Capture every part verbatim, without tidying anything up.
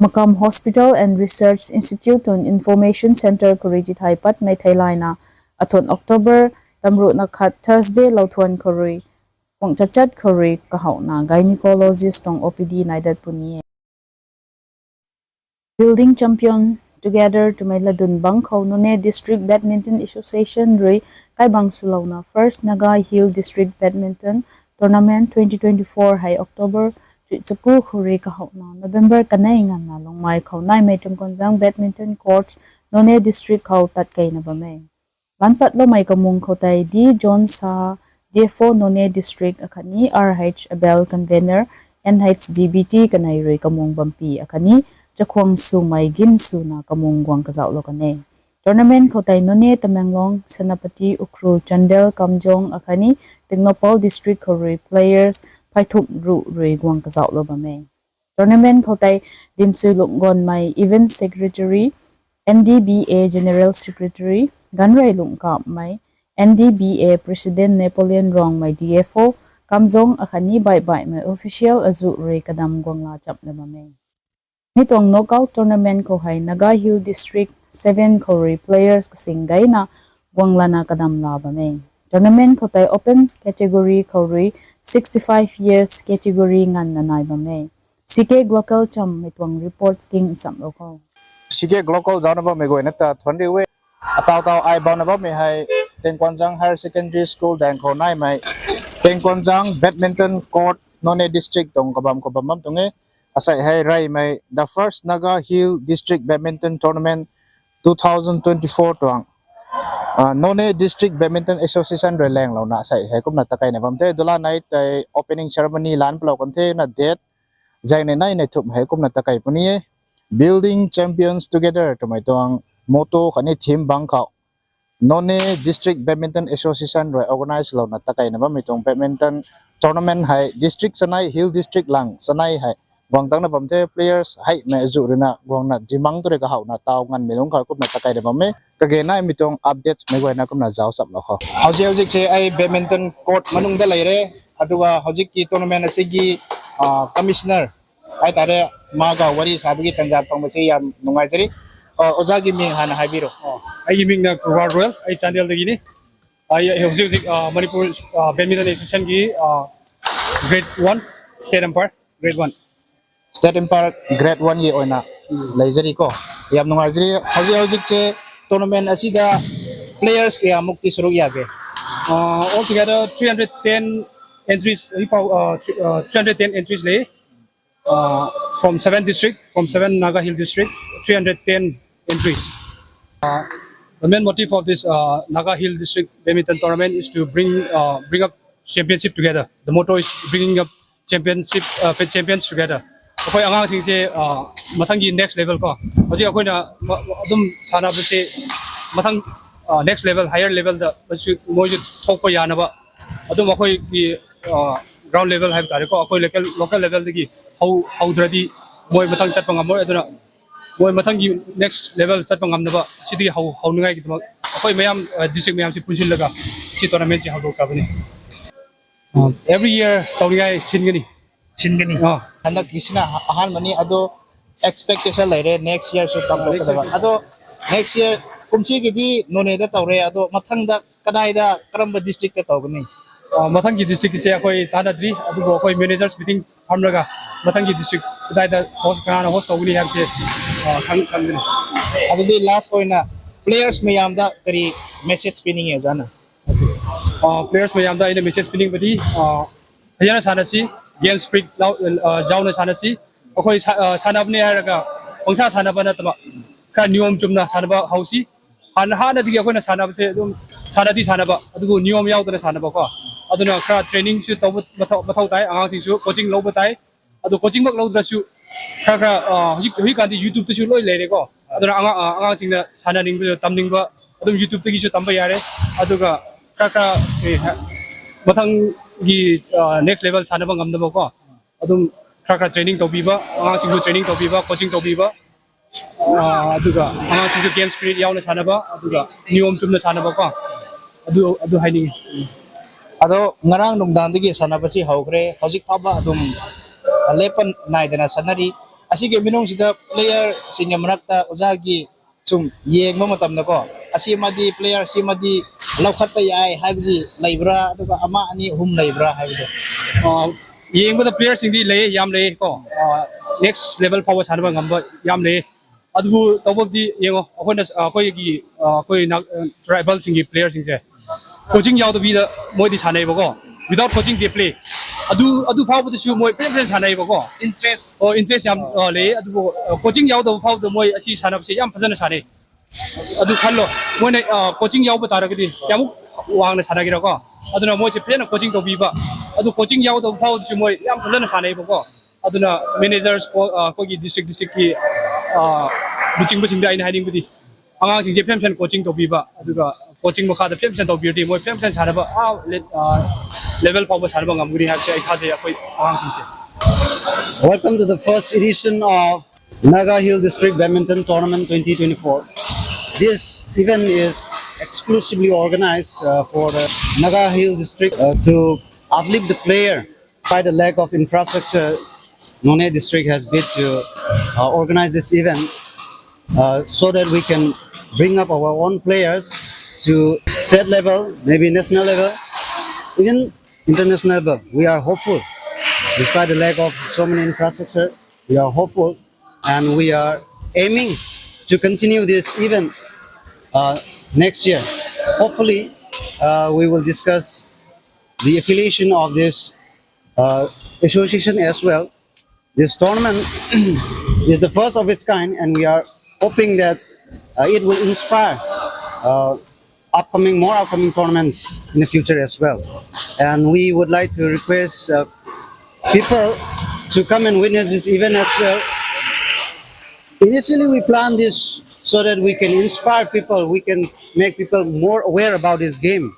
Makam Hospital and Research Institute tuang Information Centre khou rui tithai patmei theilayna, athun October tamruhna khat Thursday louthuan khou rui pung chatchat khou rui kahouhna gynecologist tuang O P D nai dat puni e. Building champion together twmei ladun bangc khou Noney District Badminton Association rui kaibang swlouna First Naga Hill District Badminton Tournament twenty twenty-four hei October chuih chaku khou rui kahouhna November kanei nganvna Lungmei khou naimei Tingkuanzang Badminton Court, Noney District khou tat keyna bam e. Lan patloumei kamung khou tei D John Saha, D F O Noney District akhatni R H Abel, convener N H D B T kanei rui kamung bampy akhatni chakhwang swmei gin swna kamung guang kazauhlou kan e. Tournament khou tei Noney, Tamenglong, Senapati, Ukhrul, Chandel, Kamjong akhatni Tengnoupal District khou rui players phey thumh ruh rui guang kazauhlou bam e. Tournament khou tei Dimsui Lunggonmei, Event Secretary, N D B A General Secretary, Ganrei Lungkamei, N D B A President Napoleon Rongmei, D F O, Kamjong akhatni baihbaihmei official azuh rui kadam guangla chamna bam e. Mi tuang knockout tournament khou hei Naga Hill District seven khou rui players kasing gayna guanglana kadamla bam e. Tournament khou tei open category khou rui sixty-five years category nganvna nai bam e. C K Glocal chammei tuang reports king nchamlou khou, C K Glocal zaucna bammei guayna ta thuanc riu e. Ataw taw ai bamna bammei hei Tengkuanzang Higher Secondary School daeng khou naimei Tengkuanzang Badminton Court, Noney District tuang kabam khou bam bam tuang e. Asei hei reymei the first Naga Hill District Badminton Tournament two thousand twenty-four tuang Noney District Badminton Association rui laenglouna asei hei kumna takeina bam the. Dula nei tei opening ceremony lan palou kan the na date zaeng nei nei nei thumh hei kumna takei puni e. Building Champions Together twmei tuang motto khatni theme bang khou Noney District Badminton Association rui organize louna takeina bammei tuang badminton tournament hei district chanei, Hill District lang chanei hei guang tangna bam the. Players heimei azuh ruina guangna zimang tu rui kahouhna taw nganvmei lungc khou kumna takeina bam e. Kage naimei tuang updates mei guayna kumna zauc chamlou khou, houzik houzik se ai badminton court manung da lei re. Aduga houzik ki tournament asei ki commissioner ai tare, ma ga wari sabagi tanzat pangmei se yam nungai tari. Oja ki ming hana haibi ro. Ai ming na Kruwar Royal, ai Chandel dagi ni. Ai houzik houzik Manipur Badminton Association ki grade one state umpire, grade one. State umpire grade one ki oina lei zari ko. Yam nungai zari. Houzik houzik se tournament asei da players kaya muk ti saruk ya ke? Altogether three hundred ten entries, three hundred ten entries le. From seven district, from seven Naga Hill districts, three hundred ten entries. The main motive of this Naga Hill District Badminton Tournament is to bring bring up championship together. The motto is bringing up championship champions together. ꯑꯩꯈꯣꯏ ꯑꯉꯥꯡꯁꯤꯡꯁꯦ ꯃꯊꯪꯒꯤ next level ꯀꯣ, ꯍꯧꯖꯤꯛ ꯑꯩꯈꯣꯏꯅ ꯑꯗꯨꯝ ꯁꯥꯟꯅꯕꯁꯦ ꯃꯊꯪ next level, higher levelꯗ ꯃꯣꯏꯁꯨ ꯊꯣꯛꯄ ꯌꯥꯅꯕ ꯑꯗꯨꯝ ꯑꯩꯈꯣꯏꯒꯤ ground level ꯍꯥꯏꯕ ꯇꯥꯔꯦꯀꯣ, ꯑꯩꯈꯣꯏ local levelꯗꯒꯤ ꯍꯧ ꯍꯧꯗ꯭ꯔꯗꯤ ꯃꯣꯏ ꯃꯊꯪ ꯆꯠꯄ ꯉꯝꯃꯣꯏ꯫ ꯑꯗꯨꯅ ꯃꯣꯏ ꯃꯊꯪꯒꯤ next level ꯆꯠꯄ ꯉꯝꯅꯕ ꯁꯤꯗꯒꯤ ꯍꯧ ꯍꯧꯅꯤꯡꯉꯥꯏꯒꯤꯗꯃꯛ ꯑꯩꯈꯣꯏ ꯃꯌꯥꯝ district ꯃꯌꯥꯝꯁꯤ ꯄꯨꯟꯁꯤꯜꯂꯒ ꯁꯤ tournamentꯁꯤ ꯍꯧꯗꯣꯛꯆꯕꯅꯤ꯫ Every year ꯇꯧꯅꯤꯡꯉꯥꯏ ꯁꯤꯟꯒꯅꯤ꯫ ꯁꯤꯟꯒꯅꯤ꯫ ꯑꯥ꯫ ꯍꯟꯗꯛꯀꯤꯁꯤꯅ ꯑꯍꯥꯟꯕꯅꯤ, ꯑꯗꯣ expectation ꯂꯩꯔꯦ next yearꯁꯨ ꯇꯧꯔꯛꯀꯗꯕ꯫ ꯑꯗꯣ next year, ꯀꯨꯝꯁꯤꯒꯤꯗꯤ Noneyꯗ ꯇꯧꯔꯦ, ꯑꯗꯣ ꯃꯊꯪꯗ ꯀꯗꯥꯏꯗ, ꯀꯔꯝꯕ districtꯇ ꯇꯧꯒꯅꯤ? ꯃꯊꯪꯒꯤ districtꯀꯤꯁꯦ ꯑꯩꯈꯣꯏ ꯇꯥꯟꯅꯗ꯭ꯔꯤ, ꯑꯗꯨꯕꯨ ꯑꯩꯈꯣꯏ managers meeting ꯐꯝꯂꯒ ꯃꯊꯪꯒꯤ district ꯀꯗꯥꯏꯗ host, ꯀꯅꯥꯅ host ꯇꯧꯒꯅꯤ ꯍꯥꯏꯕꯁꯦ ꯈꯪ ꯈꯪꯒꯅꯤ꯫ ꯑꯗꯨꯗꯤ last ꯑꯣꯏꯅ players ꯃꯌꯥꯝꯗ ꯀꯔꯤ message ꯄꯤꯅꯤꯡꯉꯦ ꯑꯣꯖꯥꯅ? Players ꯃꯌꯥꯝꯗ ꯑꯩꯅ message ꯄꯤꯅꯤꯡꯕꯗꯤ, ꯐꯖꯅ ꯁꯥꯟꯅꯁꯤ, game spirit ꯌꯥꯎꯅ ꯁꯥꯟꯅꯁꯤ꯫ ꯑꯩꯈꯣꯏ ꯁꯥꯟꯅꯕꯅꯦ ꯍꯥꯏꯔꯒ ꯄꯪꯁꯥ ꯁꯥꯟꯅꯕ ꯅꯠꯇꯕ, ꯈꯔ ꯅꯤꯌꯣꯝ ꯆꯨꯝꯅ ꯁꯥꯟꯅꯕ ꯍꯧꯁꯤ꯫ ꯍꯥꯟꯅ, ꯍꯥꯟꯅꯗꯒꯤ ꯑꯩꯈꯣꯏꯅ ꯁꯥꯟꯅꯕꯁꯦ ꯑꯗꯨꯝ ꯁꯥꯟꯅꯗꯤ ꯁꯥꯟꯅꯕ, ꯑꯗꯨꯕꯨ ꯅꯤꯌꯣꯝ ꯌꯥꯎꯗꯅ ꯁꯥꯟꯅꯕꯀꯣ꯫ ꯑꯗꯨꯅ ꯈꯔ trainingꯁꯨ ꯇꯧꯕ ꯃꯊꯧ, ꯃꯊꯧ ꯇꯥꯏ꯫ ꯑꯉꯥꯡꯁꯤꯡꯁꯨ coaching ꯂꯧꯕ ꯇꯥꯏ꯫ ꯑꯗꯨ coachingꯃꯛ ꯂꯧꯗ꯭ꯔꯁꯨ ꯈꯔ ꯈꯔ, ꯍꯧꯖꯤꯛ, ꯍꯧꯖꯤꯛꯀꯥꯟꯗꯤ YouTubeꯇꯁꯨ ꯂꯣꯏ ꯂꯩꯔꯦꯀꯣ꯫ ꯑꯗꯨꯅ ꯑꯉꯥꯡ, ꯑꯉꯥꯡꯁꯤꯡꯅ ꯁꯥꯟꯅꯅꯤꯡꯕ, ꯇꯝꯅꯤꯡꯕ ꯑꯗꯨꯝ YouTubeꯇꯒꯤꯁꯨ ꯇꯝꯕ ꯌꯥꯔꯦ꯫ ꯑꯗꯨꯒ ꯈꯔ ꯈꯔ, ꯃꯊꯪꯒꯤ next level ꯁꯥꯟꯅꯕ ꯉꯝꯅꯕꯀꯣ, ꯑꯗꯨꯝ ꯈꯔ ꯈꯔ training ꯇꯧꯕꯤꯕ, ꯑꯉꯥꯡꯁꯤꯡꯕꯨ training ꯇꯧꯕꯤꯕ, coaching ꯇꯧꯕꯤꯕ, ꯑꯗꯨꯒ ꯑꯉꯥꯡꯁꯤꯡꯁꯨ game spirit ꯌꯥꯎꯅ ꯁꯥꯟꯅꯕ, ꯑꯗꯨꯒ ꯅꯤꯌꯣꯝ ꯆꯨꯝꯅ ꯁꯥꯟꯅꯕꯀꯣ, ꯑꯗꯨ, ꯑꯗꯨ ꯍꯥꯏꯅꯤꯡꯉꯤ꯫ ꯑꯗꯣ ꯉꯔꯥꯡ ꯅꯨꯡꯗꯥꯡꯗꯒꯤ ꯁꯥꯟꯅꯕꯁꯤ ꯍꯧꯈ꯭ꯔꯦ, ꯍꯧꯖꯤꯛ ꯐꯥꯎꯕ ꯑꯗꯨꯝ ꯂꯦꯞꯄ ꯅꯥꯏꯗꯅ ꯁꯥꯟꯅꯔꯤ꯫ Asige minung sida player singya manak ta oja ki sum yeng bam matam na ko. Asi madi player si madi lau khat pa yai hai bidi lei bra, aduka ama ani hum lei bra hai bidi. Ah, yeng bada player sing di lei yam lei ko. Ah, next level power sana ba ngam ba yam lei. Adubu tau bam di yeng o. Akoi na, akoi ki, akoi na, tribal sing ki player sing se. Coaching yau ta bi da moi di sanei ba ko. Without coaching they play. Adu, adu phau ba ta su moi pen pen sanei ba ko. Interest. Oh, interest yam, ah, lei. Adubu, ah, coaching yau ta phau ta moi asi sana se yam phazana sanei. Adu khan lo. Moi na, ah, coaching yau ba ta ra kadi. Yam wang na sana gira ko. Aduna moi se pen coaching ta bi ba. Adu coaching yau ta phau ta su moi yam phazana sanei ba ko. Aduna managers ko, ah, ko ki district, district ki, ah, biching biching dai na hiding bidi. Angang sing je pen pen coaching ta bi ba. Aduka coaching ba kha ta pen pen ta bi di. Moi pen pen sana ba. Ah, le-, ah, level phau ba sana ba ngam guri ha se ai kha se akoi angang sing je. Welcome to the first edition of Naga Hill District Badminton Tournament twenty twenty-four. This event is exclusively organized, uh, for the Naga Hill District, uh, to uplift the player. Despite the lack of infrastructure, Noney District has bid to, uh, organize this event, uh, so that we can bring up our own players to state level, maybe national level, even international level. We are hopeful, despite the lack of so many infrastructure. We are hopeful, and we are aiming to continue this event, uh, next year. Hopefully, uh, we will discuss the affiliation of this, uh, association as well. This tournament is the first of its kind, and we are hoping that, uh, it will inspire, uh, upcoming, more upcoming tournaments in the future as well. And we would like to request, uh, people to come and witness this event as well. Initially, we planned this so that we can inspire people, we can make people more aware about this game,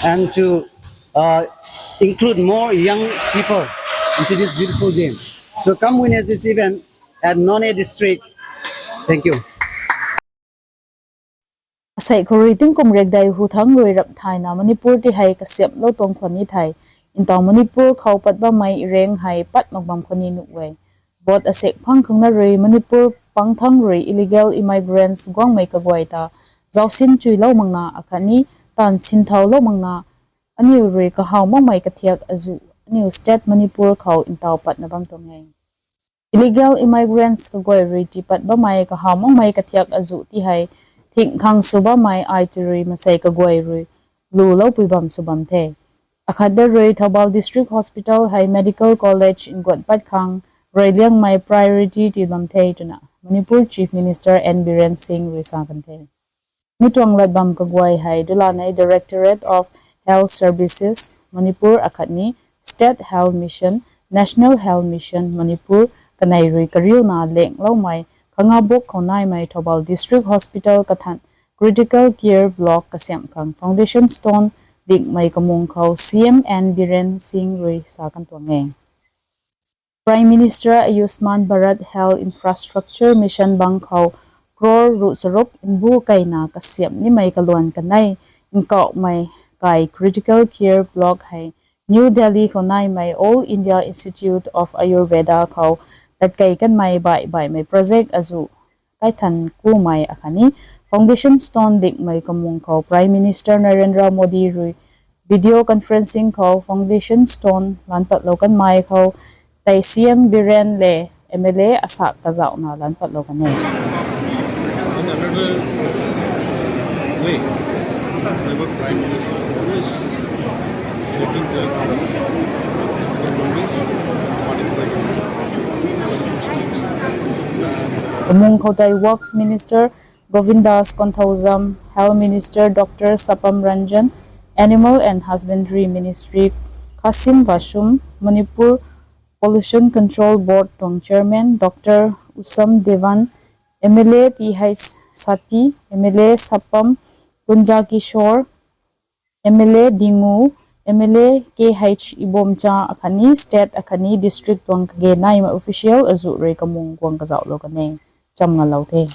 and to, uh, include more young people into this beautiful game. So come witness this event at Noney District. Thank you. Asei khou rui tingkum rekdei hu thangc rui ramh thayna Manipur ti hei kasiamhlou tuang khwan ni thei, ntaw Manipur khou pat bammei reng hei pat mak bam khwan ni nuh e. Vote asek phang khang na rui Manipur pang thangc rui illegal immigrants guangmei kaguay ta zausin chuilou makna akhatni taanv sinthaulou makna aniu rui kahaw makmei kathiak azuh aniu state Manipur khou ntaw patna bam tuang e. Illegal immigrants kaguay rui tipat bammei kahaw makmei kathiak azuh ti hei thing khang sw bammei ai ti rui masei kaguay rui luloupui bam sw bam the. Akhat da rui Thoubal District Hospital hei Medical College nkuat pat khang rui liangmei priority ti bam the twna Manipur Chief Minister N Biren Singh rui sa kan the. Mi tuang lat bam kaguay hei dulanei Directorate of Health Services Manipur akhatni State Health Mission, National Health Mission Manipur kanei rui kariuna lengloumei Khangabok khou naimei Thoubal District Hospital kathan Critical Care Block kasiamh khang Foundation Stone dikmei kamung khou C M N Biren Singh rui sa kan tuang e. Prime Minister Ayushman Bharat Health Infrastructure Mission bang khou crore ruh charuk mbu kaina kasiamh nimei kaluan kanei nkauhmei kai Critical Care Block hei New Delhi khou naimei All India Institute of Ayurveda khou tatkei kanmei baih baihmei project azuh kaithan kumei akhatni Foundation Stone dikmei kamung khou Prime Minister Narendra Modi rui video conferencing khou Foundation Stone lanpatlou kanmei khou tei C M Biren le M L A asak kazauhna lanpatlou kan e. In another way, our Prime Minister always making the economies, particularly Kamung khou tei Works Minister Govindas Konthoujam, Health Minister Doctor Sapam Ranjan, Animal and Husbandry Ministry Khashim Vashum, Manipur Pollution Control Board tuang Chairman Doctor Usam Devan, M L A T H Sati, M L A Sapam Kunja Kishore, M L A Dingu, M L A K H Ibomcha akhatni state akhatni district tuang kage naimei official azuh rui kamung guang kazauhlou kan e. Cham ngalou the.